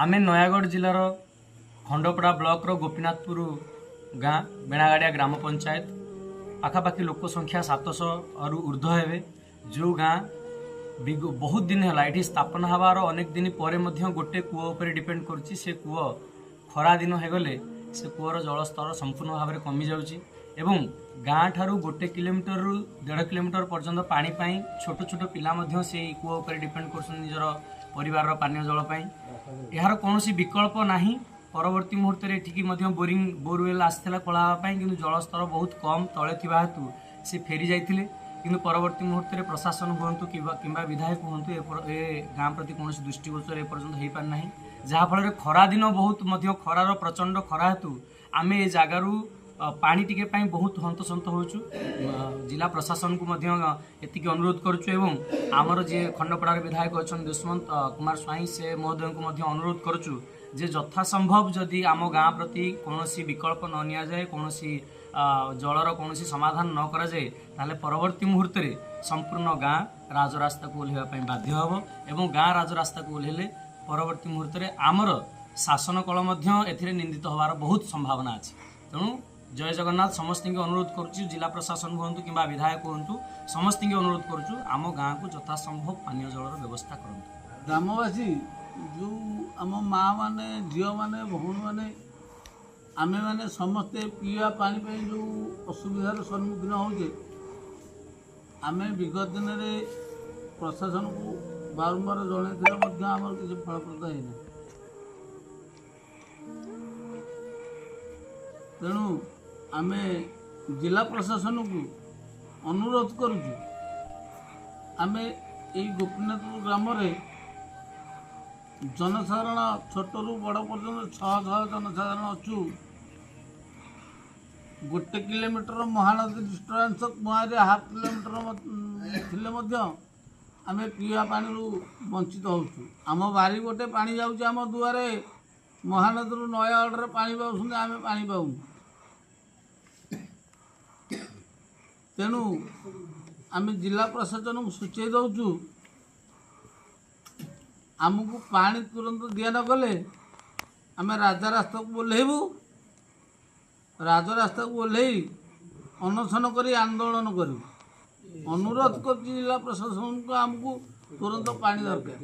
ଆମେ ନୟାଗଡ଼ ଜିଲ୍ଲାର ଖଣ୍ଡପଡ଼ା ବ୍ଲକର ଗୋପୀନାଥପୁର ଗାଁ ବେଣାଗାଡ଼ିଆ ଗ୍ରାମ ପଞ୍ଚାୟତ। ପାଖାପାଖି ଲୋକ ସଂଖ୍ୟା 700ରୁ ଉର୍ଦ୍ଧ୍ୱ ହେବେ। ଯେଉଁ ଗାଁ ବହୁତ ଦିନ ହେଲା ଏଠି ସ୍ଥାପନ ହେବାର ଅନେକ ଦିନ ପରେ ମଧ୍ୟ ଗୋଟେ କୂଅ ଉପରେ ଡିପେଣ୍ଡ କରୁଛି। ସେ କୂଅ ଖରା ଦିନ ହେଇଗଲେ ସେ କୂଅର ଜଳସ୍ତର ସମ୍ପୂର୍ଣ୍ଣ ଭାବରେ କମିଯାଉଛି ଏବଂ ଗାଁ ଠାରୁ 1 କିଲୋମିଟରରୁ 1.5 କିଲୋମିଟର ପର୍ଯ୍ୟନ୍ତ ପାଣି ପାଇଁ ଛୋଟ ଛୋଟ ପିଲା ମଧ୍ୟ ସେଇ କୂଅ ଉପରେ ଡିପେଣ୍ଡ କରୁଛନ୍ତି ନିଜର ପରିବାରର ପାନୀୟ ଜଳ ପାଇଁ। ଏହାର କୌଣସି ବିକଳ୍ପ ନାହିଁ। ପରବର୍ତ୍ତୀ ମୁହୂର୍ତ୍ତରେ ଏଠିକି ମଧ୍ୟ ବୋରିଂ ବୋରୱେଲ୍ ଆସିଥିଲା ଖୋଳା ହେବା ପାଇଁ, କିନ୍ତୁ ଜଳସ୍ତର ବହୁତ କମ୍ ତଳେ ଥିବା ହେତୁ ସେ ଫେରି ଯାଇଥିଲେ। କିନ୍ତୁ ପରବର୍ତ୍ତୀ ମୁହୂର୍ତ୍ତରେ ପ୍ରଶାସନ ହୁଅନ୍ତୁ କିମ୍ବା ବିଧାୟକ ହୁଅନ୍ତୁ, ଏ ଗାଁ ପ୍ରତି କୌଣସି ଦୃଷ୍ଟିଗୋଚର ଏପର୍ଯ୍ୟନ୍ତ ହୋଇପାରିନାହିଁ। ଯାହାଫଳରେ ଖରାଦିନ ବହୁତ ମଧ୍ୟ ଖରାର ପ୍ରଚଣ୍ଡ ଖରା ହେତୁ ଆମେ ଏ ଜାଗାରୁ ପାଣି ଟିକେ ପାଇଁ ବହୁତ ହନ୍ତସନ୍ତ ହେଉଛୁ। ଜିଲ୍ଲା ପ୍ରଶାସନକୁ ମଧ୍ୟ ଏତିକି ଅନୁରୋଧ କରୁଛୁ ଏବଂ ଆମର ଯିଏ ଖଣ୍ଡପଡ଼ାର ବିଧାୟକ ଅଛନ୍ତି ଦୁଷ୍ମନ୍ତ କୁମାର ସ୍ୱାଇଁ, ସେ ମହୋଦୟଙ୍କୁ ମଧ୍ୟ ଅନୁରୋଧ କରୁଛୁ ଯେ ଯଥାସମ୍ଭବ ଯଦି ଆମ ଗାଁ ପ୍ରତି କୌଣସି ବିକଳ୍ପ ନ ନିଆଯାଏ, କୌଣସି ଜଳର କୌଣସି ସମାଧାନ ନ କରାଯାଏ, ତାହେଲେ ପରବର୍ତ୍ତୀ ମୁହୂର୍ତ୍ତରେ ସମ୍ପୂର୍ଣ୍ଣ ଗାଁ ରାଜରାସ୍ତାକୁ ଓହ୍ଲାଇବା ପାଇଁ ବାଧ୍ୟ ହେବ ଏବଂ ଗାଁ ରାଜରାସ୍ତାକୁ ଓହ୍ଲାଇଲେ ପରବର୍ତ୍ତୀ ମୁହୂର୍ତ୍ତରେ ଆମର ଶାସନ କଳ ମଧ୍ୟ ଏଥିରେ ନିନ୍ଦିତ ହେବାର ବହୁତ ସମ୍ଭାବନା ଅଛି। ତେଣୁ ଜୟ ଜଗନ୍ନାଥ। ସମସ୍ତଙ୍କୁ ଅନୁରୋଧ କରୁଛୁ, ଜିଲ୍ଲା ପ୍ରଶାସନ ହୁଅନ୍ତୁ କିମ୍ବା ବିଧାୟକ ହୁଅନ୍ତୁ, ସମସ୍ତଙ୍କୁ ଅନୁରୋଧ କରୁଛୁ ଆମ ଗାଁକୁ ଯଥାସମ୍ଭବ ପାନୀୟ ଜଳର ବ୍ୟବସ୍ଥା କରନ୍ତୁ। ଗ୍ରାମବାସୀ ଯେଉଁ ଆମ ମା' ମାନେ, ଝିଅମାନେ, ଭଉଣୀମାନେ, ଆମେମାନେ ସମସ୍ତେ ପିଇବା ପାଣି ପାଇଁ ଯେଉଁ ଅସୁବିଧାର ସମ୍ମୁଖୀନ ହେଉଛେ, ଆମେ ବିଗତ ଦିନରେ ପ୍ରଶାସନକୁ ବାରମ୍ବାର ଜଣାଇଥିଲେ ମଧ୍ୟ ଆମର କିଛି ଫଳପ୍ରଦ ହେଇନାହିଁ। ତେଣୁ ଆମେ ଜିଲ୍ଲା ପ୍ରଶାସନକୁ ଅନୁରୋଧ କରୁଛୁ, ଆମେ ଏଇ ଗୋପୀନାଥପୁର ଗ୍ରାମରେ ଜନସାଧାରଣ ଛୋଟରୁ ବଡ଼ ପର୍ଯ୍ୟନ୍ତ 600 ଜନସାଧାରଣ ଅଛୁ। 1 କିଲୋମିଟର ମହାନଦୀ ଡିଷ୍ଟାନ୍ସ ମୁହାଁରେ ହାଫ୍ କିଲୋମିଟର ଥିଲେ ମଧ୍ୟ ଆମେ ପିଇବା ପାଣିରୁ ବଞ୍ଚିତ ହେଉଛୁ। ଆମ ବାରି ଗୋଟେ ପାଣି ଯାଉଛି, ଆମ ଦୁଆରେ ମହାନଦୀରୁ ନୟାଗଡ଼ରେ ପାଣି ପାଉଛନ୍ତି, ଆମେ ପାଣି ପାଉନୁ। ତେଣୁ ଆମେ ଜିଲ୍ଲା ପ୍ରଶାସନକୁ ସୂଚାଇ ଦେଉଛୁ, ଆମକୁ ପାଣି ତୁରନ୍ତ ଦିଆ ନଗଲେ ଆମେ ରାଜରାସ୍ତାକୁ ଓହ୍ଲେଇବୁ। ରାଜରାସ୍ତାକୁ ଓହ୍ଲେଇ ଅନଶନ କରି ଆନ୍ଦୋଳନ କରିବୁ। ଅନୁରୋଧ କରୁଛି ଜିଲ୍ଲା ପ୍ରଶାସନକୁ, ଆମକୁ ତୁରନ୍ତ ପାଣି ଦରକାର।